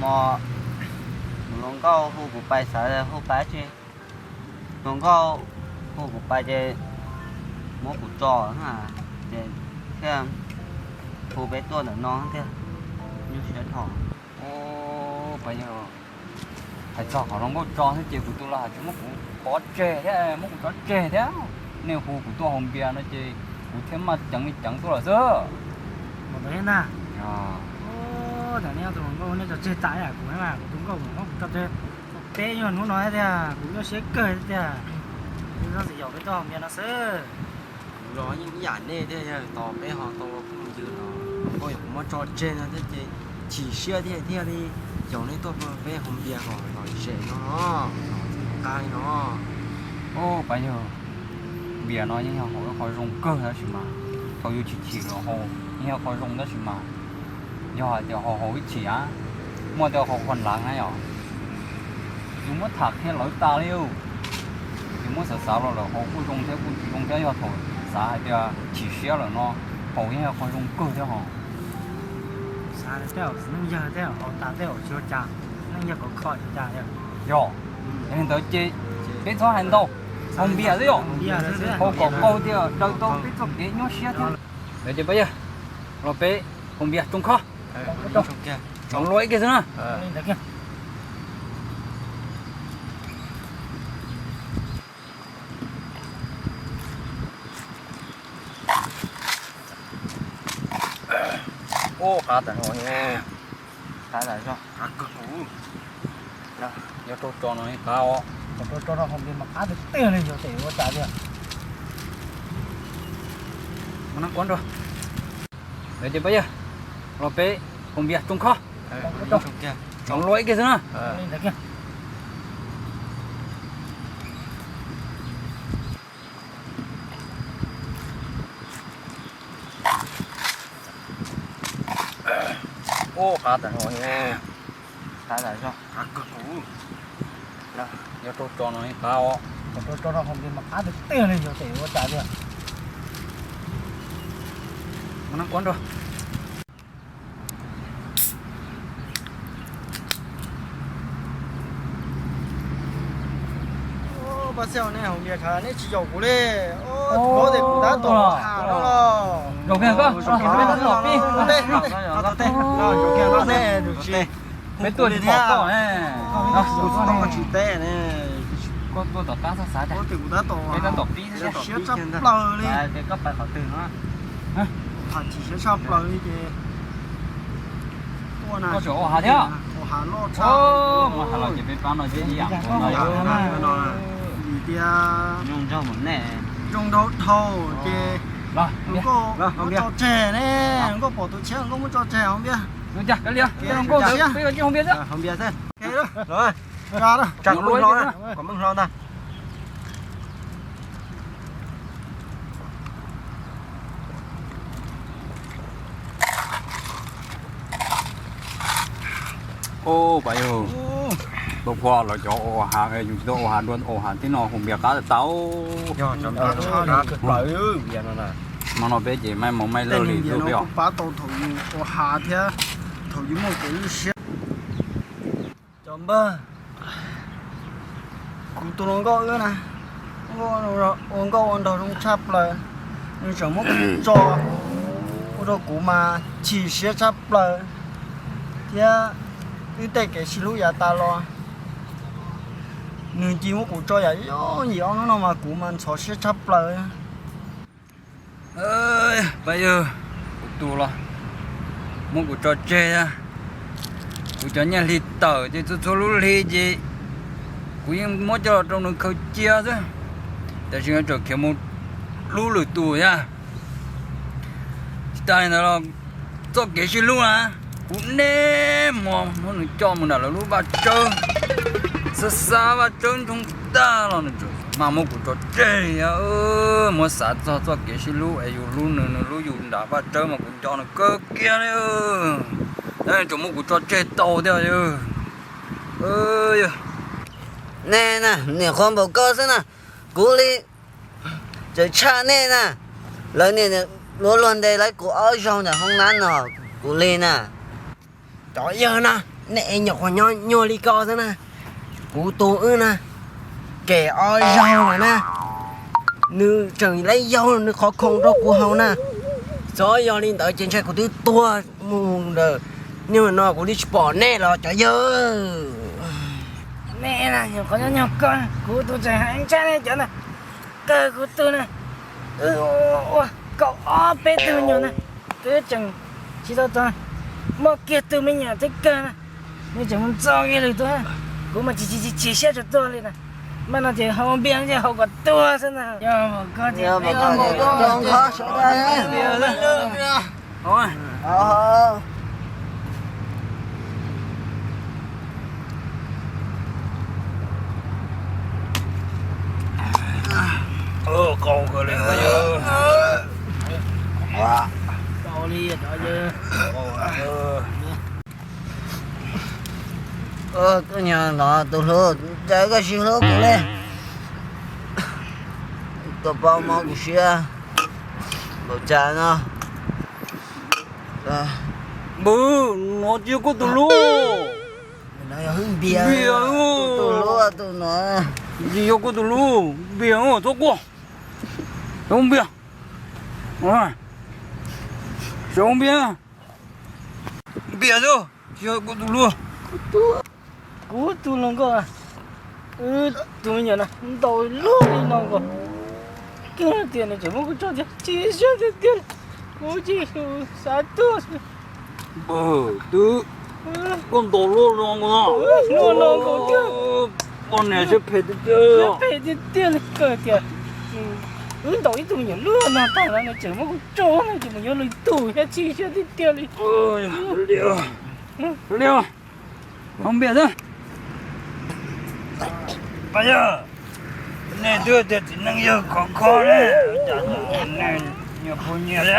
Tus hluas nkauj hu kuv pais xav hu pais tsi. Hluas nkauj hu kuv pais ces muab kuv tso, ces thiaj hu peb tuaj ntawm no thiaj nyuaj siab dhau. Pais yog hais txog qhov hluas nkauj tso xwb ces kuv tus los hais tias muab kuv pov tseg thiab, muab kuv tso tseg thiab. Nej hu kuv tuaj haus npias no ces kuv thiaj maj ceev li ceev tuaj lawm xwb. Tam nej tus hluas nkauj nej tso tseg tas kuv, kuv tus nkauj mus muab kuv tso tseg. Peb nyuag hnub no tiag, kuv nyuaj siab kawg tiag. Kuv txhob txwm yaum peb tuaj haus npias no xwb. Kuv los yeej ib yam nej thiab, tos peb ho tau phooj ywg los hluas nkauj yuav kuv muab tso tseg no thiab ces chim siab thiab thiaj li yaum nej tuaj peb haus npias kom lom zem no, nqa li no. Pab yawg, npias no yeej yog haus ib qho zoo kawg tab sis mas thaum yus chim chim los haus yeej yog qho zoo tab sis mas yog hais tias haus haus ib chim a, muaj tej qho qhov lav na yom, yus muab tham qhia lawv tas li. Yus muab xav xav los lawm haus kuj zoo thiab kuj tsis zoo thiab, yog thaum xav hais tias chim siab lawm no haus yeej yog qho zoo kawg thiab hos. Xav tej neej yawg tej haus tas tej haus tsis ua cas, neej yawg khov kho tsis ua cas. Yog, yog li ntawd ces peb txhob hais ntau, haus npias xwb yom, haus kom qaug tias daws tau peb txoj kev nyuaj siab thiab. Ntawd ces pab yawg, los peb haus npias tsoo khob, tsoo luaj ib kiag xwb na. Ub, qab tas zog, qab tas zog, qab kawg kuv. Yog rau tso no qab os, rau tso no haus npias mas qab tiag tiag li, yog tes ua cas tiag. Mas nab kuab nrog. Ntawd ces pab yawg, los peb haus npias tsoo khob, tsoo luaj ib kiag xwb na. Ub, qab tas zog, qab tas zog, qab kawg kuv. Yog rau tso no qab os, rau tso no haus npias mas qab tiag tiag li, yog tes ua cas tiag. Mas nab kuab nrog. Pab Xyooj, nej haus npias tshav nej tsis yaum kuv li. Tus tes kuv tab tom has no los. Zaum kiag koj, zaum kiag koj, nej tus tsis, peb tuaj tsis pom koj ne. Kuv tsis teb ne. Koj tuaj tom qab txog xav, tus tes kuv tab tom, peb tab tom pib siab tshaj plaws li. Koj pais qhov twg no? Tham chim siab tshaj plaws li ces tuaj na. Koj tseem ua hav thiab? Ua hav loj tshaj. Mus hav los ces peb pab no ces ib yam nkaus no. Vim tias zoo nraug dhau ces nkauj tso tseg ne, nkauj pom tus tshiab nkauj muab tso tseg haus npias. Ua cas, peb ua nkauj ntawd peb ua npias xwb. Haus npias xwb. Tsam kuv hlo na, kom meej hlo ntag. Ub, pab yawg, tau pom lawv cov ua hav, yus tsis tau ua hav dua, ua hav tib no haus npias qab tau. Mas no peb ces maj maj maj lawj li peb os. Pab tau thaum yus ua hav thiab thaum yus muaj kev lwj siab. Cov npawg, kuv tus hluas nkauj wb na, ua nkauj ua nraug zoo tshaj plaws, nws tseem muab kuv tso, ua rau kuv mas chim siab tshaj plaws, thiab wb tej kev sib hlub yav tas los nws cia muab kuv tso yam yooj yim ob hnub no mas kuv mas ntxhov siab tshaj plaws. Pab yawg, kuv tus los muab kuv tso tseg, kuv cov nyiaj hli tawm ces txhua txhua lub hli ces kuv yeej muab coj los rau nws khaws cia xwb, tiam sis tseem khiav mus hlub lwm tus thiab. Tsis tas li ntawd los txoj kev sib hlub na, kuv niaj hmo muab nws coj mus nram lawv lub vaj tsawb, xav xav vaj tsawb ntsoog tag los nws tseem mas muab kuv tso tseg. Muab xav txog txoj kev sib hlub es yus hlub nws, nws hlub yus nram vaj tsawb mas kuv nco nws kawg kiag li. Tab sis tseem muab kuv tso tseg tau thiab. Nej na, niam qhuav npaum koj xwb na, kuv li tseem tshaj nej na. Lawv niam luag luag ntes lawv kuv ob zaug ntawm hoob nab no, kuv li na. Cov yawg na, Nej nyuam qhuav nyob nyuag li ko xwb na, kuv tus wb na, kev ob zaug lawm na, nws tseem laib yaug nws qhov khoom rau kuv haus na. Txhob yog li ntawd ces ntshai kuv twb tuag mus ntawm niag no kuv twb tsis pom nej los cov yawg. Nej na nyuam qhuav nyob nyuag ko, kuv tus tseem hais ntshai nej cov na, kawg kuv tus na, wb ua kaum ob peb tug me nyuam na, twb tseem tsis tau txog, muaj kiag tus me nyuam thiab kawg na, nws tseem mus txo kiag lwm tus, kuv mas chim chim chim siab tsuas tuag li na. Mas no ces haus npias ces haus kom tuag xwb na. Yog mas koj ces, Koj niag no tus hlub, cas koj tsis hlub kuv li? Koj paub mob kuv siab npaum cas no. Npawg, no tsis yog koj tus hlub. Npias, tus hlub tus no. Tsis yog koj tus hlub, Npias, txhob quaj. Xyov Npias. Xyov Npias. Npias xwb, tsis yog kuv tus hlub. Kuv tus hluas nkauj, wb tus me nyuam no ntaus luaj li no nkaus, kawg tias nws tseem muab kuv tso thiab, chim siab tiag tiag, kuv tsis xav tuag. Twb koj ntaus luaj li no nkaus, luaj li no nkaus thiab. Poj niam siab phem tiag tiag, siab phem tiag tiag li, kawg tias wb ntaus ib tug me nyuam luaj no tag los nws tseem muab kuv tso, nws tseem mus yuav lwm tus thiab, chim siab tiag tiag li. Li, Npias xwb. Pab yawg, nej twb tias txiv neej yawg khov kho ne, cas nej nyuam qhuav nyiam li.